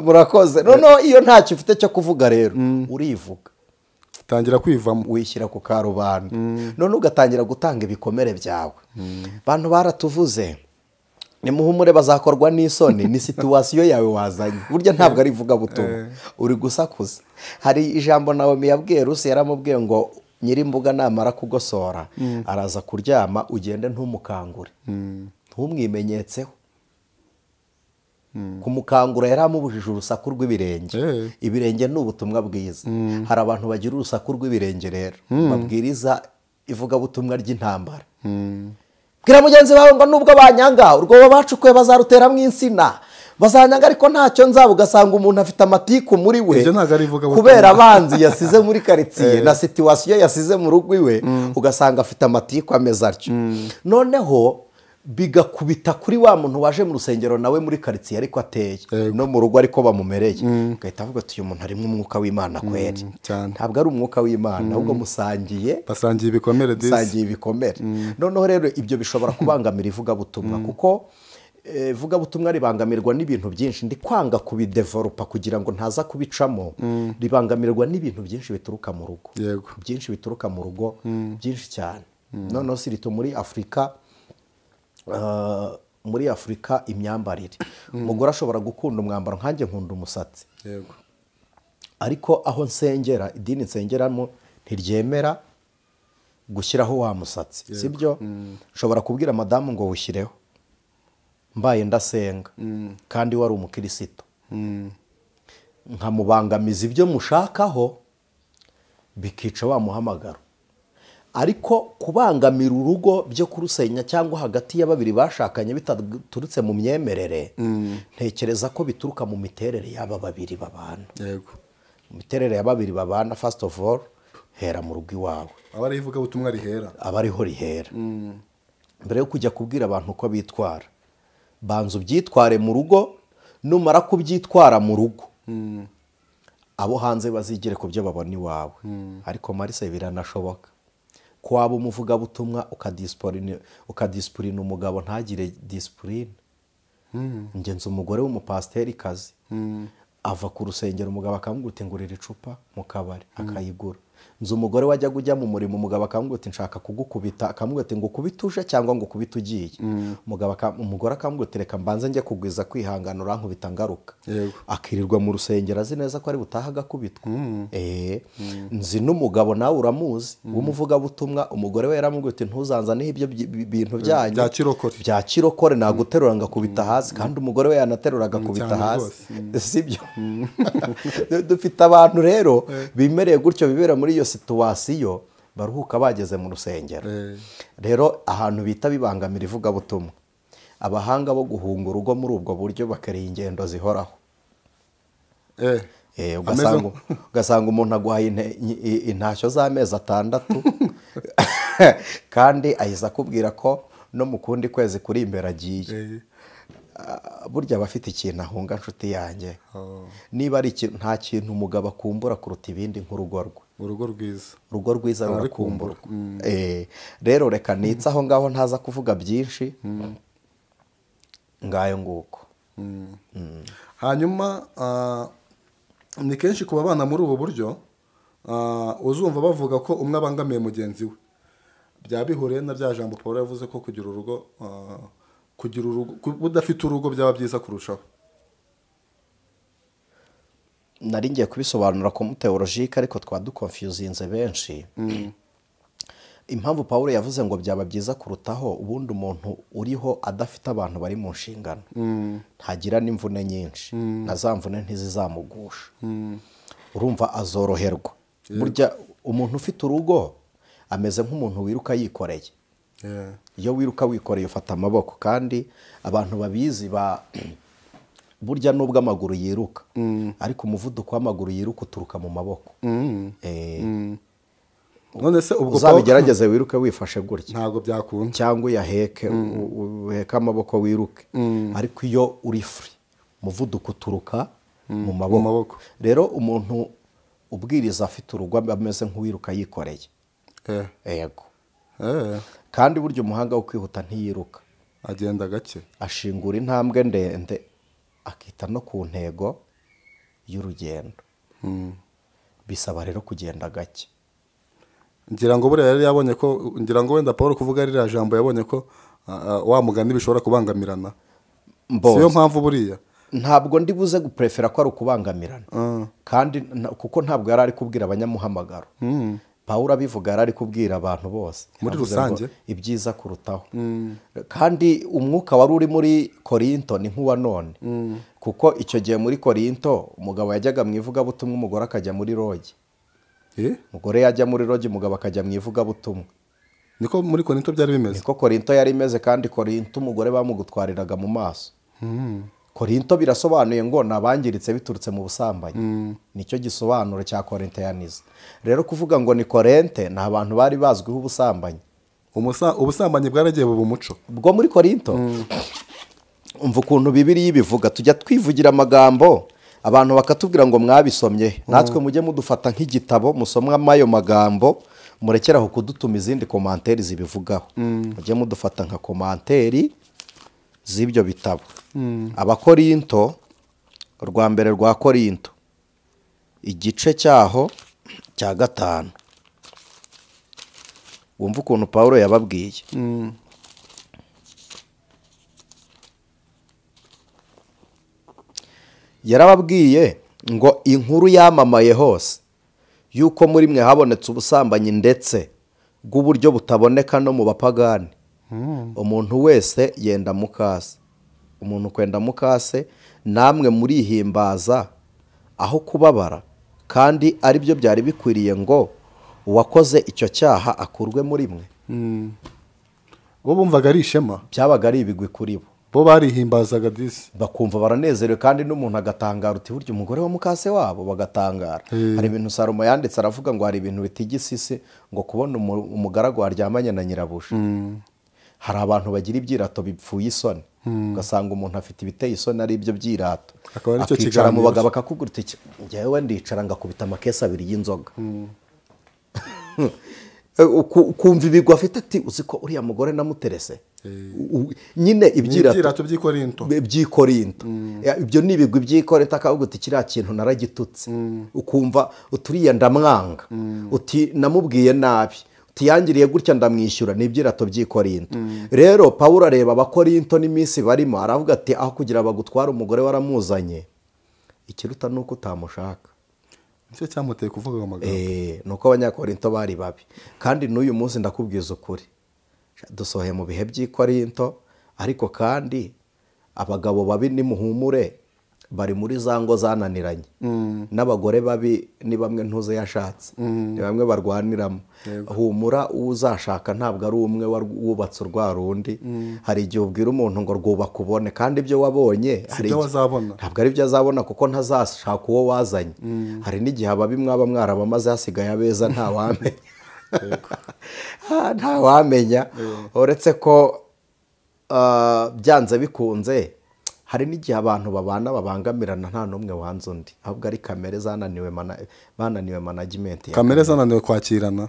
Murakoze. Noneho iyo ntacyo ufite cyo kuvuga rero urivuga, tangira kwivamo, wishyira ku karubanda, none ugatangira gutanga ibikomere byawe. Bantu baratuvuze nimuhumure bazakorwa n'isoni, ni situwasiyo yawe wazanye. Burya ntabwo ari ivugabutumwa, uri gusakuza. Hari ijambo Nawomi yabwiye Rusi, yaramubwiye ngo nyirimbuga namara kugosora araza kuryama, ugende ntumukangure, ntumwimenyetseho. Kumukangura yaramubujije urusaku rw'ibirenge. Ibirenge ni ubutumwa bwiza. Hari abantu bagira urusaku rw'ibirenge rero, babwiriza ivugabutumwa ry'intambara. Bwira mugenzi wawe ngo nubwo banyanga, urwobo bacukuye bazaruteramo insina, bazanyanga ariko ntacyo nzaba. Ugasanga umuntu afite amatiku muri we kubera abanzi yasize muri quartier na situation yasize mu rugo iwe, ugasanga afite amatiku ameze atyo. Noneho Bigakubita kuri wa muntu waje mu rusengero nawe muri karitsiye ariko ateye no mu rugo ariko bamumereye, ugahita avuga ati uyu muntu arimo umwuka w'Imana kweri. Ntabwo ari umwuka w'Imana, ahubwo musangiye basangiye ibikomere disi, basangiye ibikomere. Noneho rero ibyo bishobora kubangamira ivugabutumwa, kuko ivugabutumwa ribangamirwa n'ibintu byinshi. Ndi kwanga kubidevelopa kugira ngo ntaza kubicamo. Ribangamirwa n'ibintu byinshi bituruka mu rugo, byinshi bituruka mu rugo, byinshi cyane. Noneho sirito muri Afurika, muri Afurika imyambarire, umugore ashobora gukunda umwambaro, nkanjye nkunda umusatsi, ariko aho nsengera, idini nsengeramo ntiryemera gushyiraho wa musatsi, sibyo? Nshobora kubwira madamu ngo wushyireho mbaye ndasenga kandi wari umukirisito, nkamubangamiza ibyo mushakaho bikica wa muhamagaro. Ariko kubangamira urugo byo kurusenya cyangwa hagati ya babiri bashakanye bitaturutse mu myemerere, ntekereza ko bituruka mu miterere y'aba babiri babana. Yego, mu miterere ya babiri babana, first of all hera mu rugo iwawe, aba ari ivuga butumwa rihera, aba ariho rihera. Mbere yo kujya kubwira abantu uko bitwara, banza ubyitware mu rugo. Numara kubyitwara mu rugo, abo hanze bazigire ku byo babona iwawe. Ariko Marise biranashoboka ko waba umuvugabutumwa ukadisipurina umugabo ntagire disipurine. Ngenzi umugore w'umupasiteri kazi ava ku rusengero, umugabo akamubwira uti ngurira icupa mu kabari, akayigura. Nzi umugore wajyaga ujya mu murimo, umugabo akamubwira uti nshaka kugukubita, akamubwira ati ngo ukubite uje cyangwa ngo ukubite ugiye. Umugore akamubwira uti reka mbanze njye kugwiza kwihangana urankubita ngaruka. Akirirwa mu rusengero azi neza ko ari butaha agakubitwa. Nzi n'umugabo nawe uramuzi w'umuvugabutumwa, umugore we yaramubwira uti ntuzanzaneho ibyo bintu byanyu bya kirokore, naguterura ngakubita hasi, kandi umugore we yanaterura agakubita hasi, sibyo? Dufite abantu rero bimereye gutyo, bibera muri iyo situwasiyo, baruhuka bageze mu rusengero. Rero ahantu bita bibangamira ivugabutumwa, abahanga bo guhunga urugo muri ubwo buryo bakereye ingendo zihoraho. Ugasanga umuntu aguhaye intashyo z'amezi 6 kandi ahise akubwira ko no mu kundi kwezi kuri imbere agiye. Burya abafite ikintu ahunga, nshuti yanjye, niba ari nta kintu umugabo akumbura kuruta ibindi nk'urugo rwe, urugo rwiza, urugo rwiza rurakumburwa. Rero reka nitse aho ngaho ntaza kuvuga byinshi, ngayo nguko. Hanyuma ni kenshi ku babana muri ubu buryo uzumva bavuga ko umwe abangamiye mugenzi we. Byaba bihuriye na bya jambo Paul yavuze ko kugira urugo kugira urugo udafite urugo byaba byiza kurushaho. Nari ngiye kubisobanura ko muteologike, ariko twaduconfusinze benshi. Impamvu Paul yavuze ngo byaba byiza kurutaho, ubundi umuntu uriho adafite abantu bari mu nshingano ntagira n'imvune nyinshi, na za mvune ntizizamugusha, urumva azoroherwa. Burya umuntu ufite urugo ameze nk'umuntu wiruka yikoreye. Iyo wiruka wikoreye ufata amaboko, kandi abantu babizi ba burya nubwo amaguru yiruka, ariko umuvuduko w'amaguru yiruka uturuka mu maboko. None se ubwo uzabigerageze wiruke wifashe gutya, ntabwo byakunda, cyangwa uyaheke uheke amaboko wiruke. Ariko iyo uri free umuvuduko uturuka mu maboko. Rero umuntu ubwiriza afite urugo ameze nk'uwiruka yikoreye. Yego. Kandi burya umuhanga wo kwihuta ntiyiruka, agenda gake, ashingura intambwe ndende, akita no ku ntego y'urugendo. Bisaba rero kugenda gake. Ngira ngo buriya yari yabonye ko, ngira ngo wenda Paul kuvuga ririya jambo yabonye ko wa mugani bishobora kubangamirana. Siyo mpamvu buriya ntabwo ndi buze guprefera ko ari ukubangamirana, kandi kuko ntabwo yari ari kubwira abanyamuhamagaro. Paul abivuga yari ari kubwira abantu bose muri rusange ibyiza kurutaho. Kandi umwuka wari uri muri Korinto ni nk'uwa none, kuko icyo gihe muri Korinto umugabo yajyaga mu ivugabutumwa, umugore akajya muri rogi. Umugore yajya muri rogi, umugabo akajya mu ivugabutumwa. Niko muri Korinto byari bimeze. Niko Korinto yari imeze, kandi Korinto umugore bamugutwariraga mu maso. Korinto birasobanuye ngo nabangiritse biturutse mu busambanyi. Nicyo gisobanuro cya Korintianism. Rero kuvuga ngo ni Korinte ni abantu bari bazwiho ubusambanyi. Ubusambanyi bwaragiye buba umuco bwo muri Korinto. Umva ukuntu Bibiliya ibivuga, tujya twivugira amagambo abantu bakatubwira ngo mwabisomye, natwe mujye mudufata nk'igitabo musomwamo ayo magambo, murekeraho kudutuma izindi komanteri zibivugaho. Mujye mudufata nka komanteri z'ibyo bitabo. Abakorinto, rwa mbere rwa Korinto, igice cyaho cya 5. Wumva ukuntu Paulo yababwiye. Yarababwiye ngo inkuru yamamaye hose yuko muri mwe habonetse ubusambanyi ndetse bw'uburyo butaboneka no mu bapagani. Umuntu wese yenda mukase, umuntu kwenda mukase, namwe murihimbaza aho kubabara, kandi ari byo byari bikwiriye ngo uwakoze icyo cyaha akurwe muri mwe. Bo bumvaga ari ishema, byabaga ari ibigwi kuri bo, bo barihimbazaga disi, bakumva baranezerewe, kandi n'umuntu agatangara uti burya umugore wa mukase wabo, bagatangara. Hari ibintu Salomo yanditse aravuga ngo hari ibintu bitigisise ngo kubona umugaragu waryamanye na nyirabuja. Hari abantu bagira ibyirato bipfuye isoni, ugasanga umuntu afite ibiteye isoni ari ibyo byirato, akicara mu bagabo akakubwira uti njyewe ndicara ngakubita amakesi abiri y'inzoga. Ukumva ibigwi afite ati uzi ko uriya mugore namuterese. Nyine ibyirato by'Ikorinto, ibyo ni ibigwi by'Ikorinto. Akavuga uti kiriya kintu naragitutse, ukumva uturiya ndamwanga, uti namubwiye nabi, uti yangiriye gutya ndamwishyura. Ni ibyirato by'Ikorinto. Rero Paulo areba Abakorinto n'iminsi barimo, aravuga ati aho kugira bagutware umugore waramuzanye, ikiruta nuko utamushaka. Nicyo cyamuteye kuvuga amagambo. Nuko Abanyakorinto bari babi. Kandi n'uyu munsi ndakubwiza ukuri, dusohoye mu bihe by'Ikorinto, ariko kandi abagabo babi nimuhumure bari muri za ngo zananiranye, n'abagore babi ni bamwe ntuze yashatse, ni bamwe barwaniramo. Humura, uzashaka ntabwo ari umwe wubatse urwa rundi. Hari igihe ubwira umuntu ngo rwubaka ubone, kandi ibyo wabonye ntabwo ari byo azabona, kuko ntazashaka uwo wazanye. Hari n'igihe ababi mwaba mwarabamaze hasigaye abeza, ntawamenya. Ntawamenya, uretse ko byanze bikunze hari n'igihe abantu babana babangamirana nta n'umwe wanze undi, ahubwo ari kamere zananiwe, bananiwe management, kamere zananiwe kwakirana.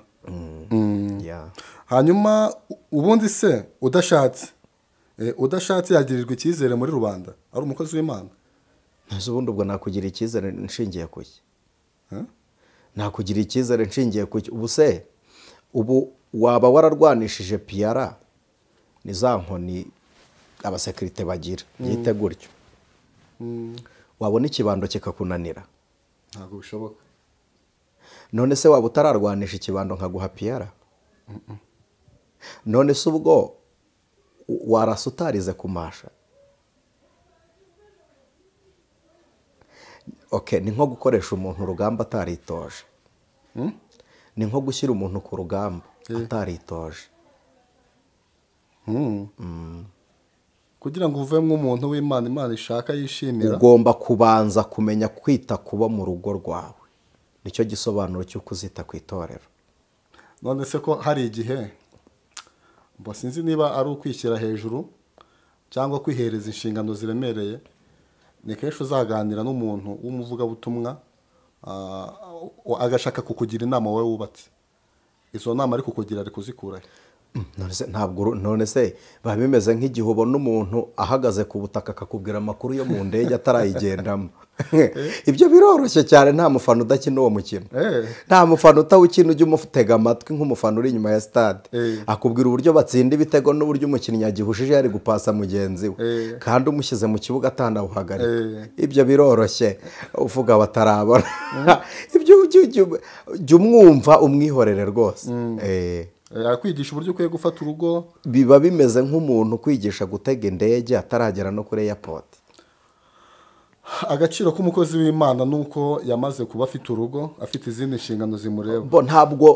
Hanyuma ubundi se udashatse yagirirwa icyizere muri rubanda ari umukozi w'Imana? Ntazo ubundi ubwo nakugira icyizere nshingiye kuki? Nakugira icyizere nshingiye kuki? Ubu se ubu waba wararwanishije piyara ni za nkoni abasekirite bagira, byite gutyo, wabona ikibando kikakunanira? Ntabwo bishoboka. None se waba utararwanisha ikibando nkaguha piyara? None se ubwo warasa utarize kumasha? Okay, ni nko gukoresha umuntu urugamba ataritoje. Ni nko gushyira umuntu ku rugamba ataritoje. Kugira ngo uvemo umuntu w'Imana Imana ishaka yishimira, ugomba kubanza kumenya kwita kuba mu rugo rwawe. Nicyo gisobanuro cy'uko uzita ku itorero. None se ko hari igihe sinzi niba ari ukwishyira hejuru cyangwa kwihereza inshingano ziremereye, ni kenshi uzaganira n'umuntu w'umuvugabutumwa agashaka kukugira inama wowe wubatse. Izo nama ari kukugira ari kuzikura he? Ntabwo none se biba bimeze nk'igihe ubona umuntu ahagaze ku butaka akakubwira amakuru yo mu ndege atarayigendamo. Ibyo biroroshye cyane, nta mufana udakina uwo mukino, nta mufana utawukina. Ujya umutega amatwi nk'umufana uri inyuma ya stade, akubwira uburyo batsinda ibitego n'uburyo umukinnyi yagihushije yari gupasa mugenzi we, kandi umushyize mu kibuga atanawuhagarika. Ibyo biroroshye, uvuga batarabona. Ibyo jya umwumva umwihorere rwose. Akwigisha uburyo ukwiye gufata urugo. Biba bimeze nk'umuntu kwigisha gutega indege ataragera no kuri airport. Agaciro k'umukozi w'Imana nuko yamaze kuba afite urugo, afite izindi nshingano zimureba. Bo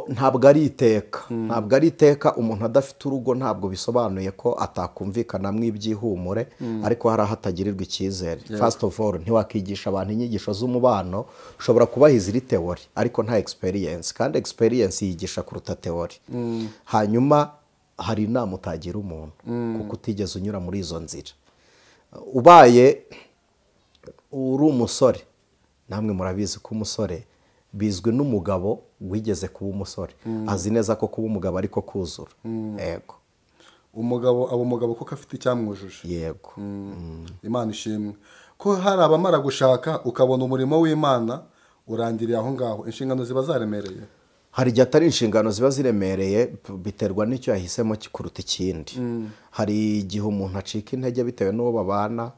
ntabwo ari iteka, ntabwo ari iteka umuntu adafite urugo ntabwo bisobanuye ko atakumvikana mw'ibyihumure, ariko hari aho atagirirwa icyizere. First of all, ntiwakigisha abantu inyigisho z'umubano, ushobora kubaha iziri theory ariko nta experience, kandi experience yigisha kuruta theory. Hanyuma Hari inama utagira umuntu kuko utigeze unyura muri izo nzira. Ubaye uri umusore, namwe murabizi ko umusore bizwi n'umugabo wigeze kuba umusore, azi neza ko kuba umugabo ariko kuzura. Yego, umugabo aba umugabo kuko afite icyamwujuje. Yego. Imana ishimwe ko hari abamara gushaka ukabona umurimo w'Imana urangiriye aho ngaho, inshingano ziba zaremereye. Hari igihe atari inshingano ziba ziremereye, biterwa n'icyo yahisemo kuruta ikindi. Hari igihe umuntu acika intege bitewe n'uwo babana,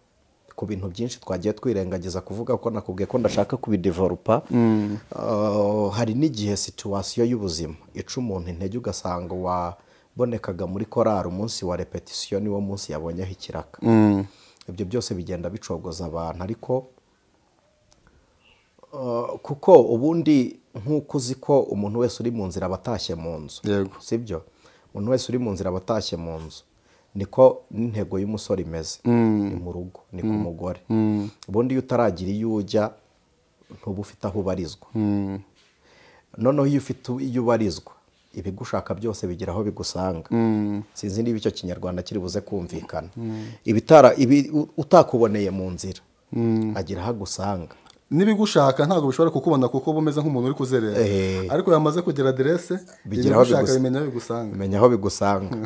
ku bintu byinshi twagiye twirengagiza kuvuga ko nakubwiye ko ndashaka kubidevelopa. Hari n'igihe situation y'ubuzima ica umuntu intege, ugasanga wabonekaga muri korari umunsi wa repetition niwo munsi yabonyeho ikiraka. Ibyo byose bigenda bicogoza abantu, ariko kuko ubundi nk'uko uzi ko umuntu wese uri mu nzira abatashye mu nzu, sibyo? Umuntu wese uri mu nzira abatashye mu nzu, niko n'intego y'umusore imeze, ni mu rugo, ni ku mugore. Ubundi iyo utaragira iyo ujya ntuba ufite aho ubarizwa. Noneho iyo ufite iyo ubarizwa, ibigushaka byose bigira aho bigusanga. Sinzi niba icyo Kinyarwanda kiri buze kumvikana. Ibitara utakuboneye mu nzira agira aho agusanga. Nibigushaka ntabwo bishobora kukubona kuko bumeze nk'umuntu uri kuzerera, ariko yamaze kugira adresse ibigushaka bimenya aho bigusanga, bimenya aho bigusanga.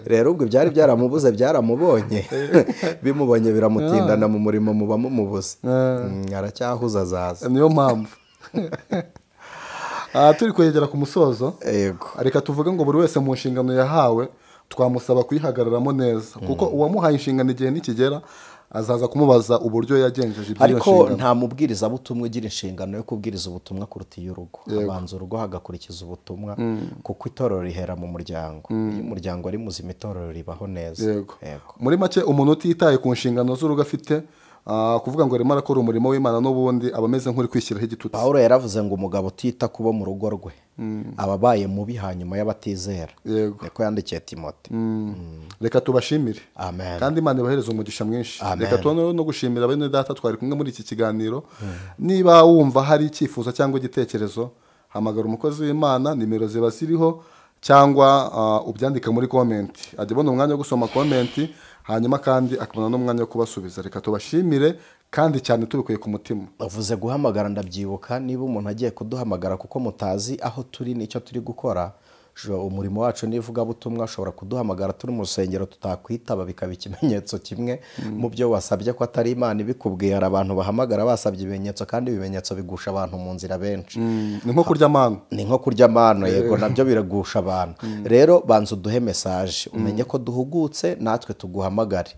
Rero ubwo byari byaramubuze byaramubonye, bimubonye biramutindana mu murimo muba mumubuze, aracyahuza azaza. Niyo mpamvu turi kwegera ku musozo. Yego, reka tuvuge ngo buri wese mu nshingano yahawe twamusaba kuyihagararamo neza, kuko uwamuhaye inshingano igihe nikigera azaza kumubaza uburyo yagenjeje ibyo ariko nshingano. Nta mubwiriza butumwa ugira inshingano yo kubwiriza ubutumwa kuruta iy'urugo. Abanza urugo hagakurikiza ubutumwa, kuko itorero rihera mu muryango. Iyo umuryango ari muzima itorero ribaho neza. Yego. Muri make umuntu utitaye ku nshingano z'urugo afite, kuvuga ngo arimo arakora umurimo w'Imana n'ubundi aba ameze nk'uri kwishyiraho igitutsi. Pawulo yaravuze ngo umugabo utita kubo mu rugo rwe ababaye mubi hanyuma y'abatizera. Niko yandikiye Timote. Reka tubashimire. Amen. Kandi Imana ibahereze umugisha mwinshi. Reka tubone no gushimira bene data twari kumwe muri iki kiganiro. Niba wumva hari icyifuzo cyangwa igitekerezo, hamagara umukozi w'Imana, nimero ziba ziriho, cyangwa ubyandika muri comment. Ajya abona umwanya wo gusoma comment, hanyuma kandi akabona n'umwanya wo kubasubiza. Reka tubashimire kandi cyane tubikuye ku mutima. Uvuze guhamagara ndabyibuka, niba umuntu agiye kuduhamagara kuko mutazi aho turi n'icyo turi gukora, umurimo wacu n'ivugabutumwa, ashobora kuduhamagara turi mu rusengero tutakwitaba, bikaba ikimenyetso kimwe mu byo wasabye ko atari Imana ibikubwiye. Hari abantu bahamagara basabye ibimenyetso, kandi ibimenyetso bigusha abantu mu nzira benshi. Ni nko kurya amano. Ni nko kurya amano, yego, nabyo biragusha abantu. Rero banza uduhe message, umenye ko duhugutse natwe tuguhamagare.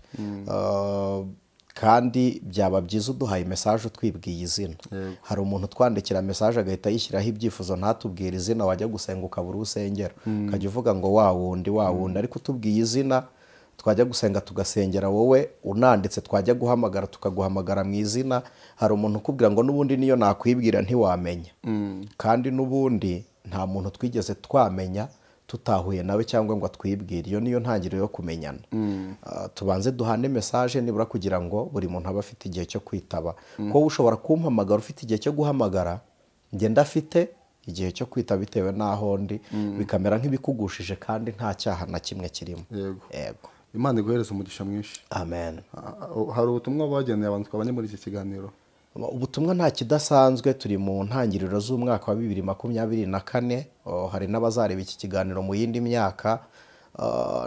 Kandi byaba byiza uduhaye message utwibwiye izina. Hari umuntu twandikira message agahita yishyiraho ibyifuzo ntatubwire izina, wajya gusenga ukabura urusengero, ukajya uvuga ngo wa wundi wa wundi, ariko utubwiye izina twajya gusenga tugasengera wowe unanditse, twajya guhamagara tukaguhamagara mu izina. Hari umuntu ukubwira ngo n'ubundi niyo nakwibwira ntiwamenya, kandi n'ubundi nta muntu twigeze twamenya tutahuye nawe cyangwa ngo atwibwire. Iyo niyo ntangiriro yo kumenyana. Tubanze duhane message nibura kugira ngo buri muntu abe afite igihe cyo kwitaba. Ko ushobora kumpamagara ufite igihe cyo guhamagara, njye ndafite igihe cyo kwitaba bitewe n'aho ndi, bikamera nk'ibikugushije kandi nta cyaha na kimwe kirimo. Yego. Imana iguhereze umugisha mwinshi. Amen. Hari ubutumwa bageneye abantu twabanye muri iki kiganiro? Ubutumwa nta kidasanzwe, turi mu ntangiriro z'umwaka wa 2024. Hari n'abazareba iki kiganiro mu yindi myaka.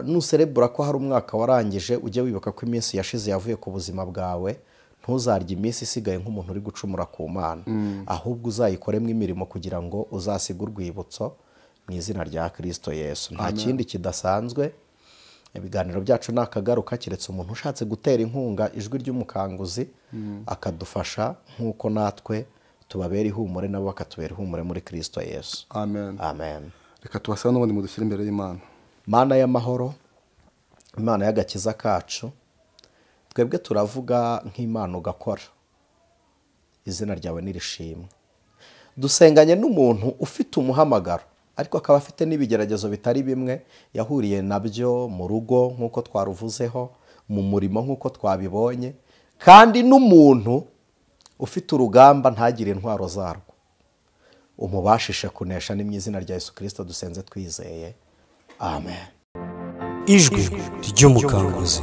Nuserebura ko hari umwaka warangije, ujye wibuka ko iminsi yashize yavuye ku buzima bwawe. Ntuzarye iminsi isigaye nk'umuntu uri gucumura ku Mana, ahubwo uzayikoremo imirimo kugira ngo uzasige urwibutso mu izina rya Kristo Yesu. Nta kindi kidasanzwe. Ibiganiro byacu nakagaruka, keretse umuntu ushatse gutera inkunga ijwi ry'umukanguzi akadufasha nk'uko natwe tubabera ihumure nabo bakatubera ihumure muri Kristo Yesu. Amen. Amen. Reka tubasaba n'ubundi mudushyire imbere y'Imana. Mana y'amahoro, Imana y'agakiza kacu, twebwe turavuga nk'Imana ugakora, izina ryawe nirishimwe. Dusenganye n'umuntu ufite umuhamagaro ariko akaba afite n'ibigeragezo bitari bimwe yahuriye nabyo mu rugo nk'uko twaruvuzeho, mu murimo nk'uko twabibonye, kandi n'umuntu ufite urugamba ntagire intwaro zarwo. Umubashishe kunesha ni mu izina rya Yesu Kristo dusenze twizeye. Amen. Ijwi ry'Umukanguzi.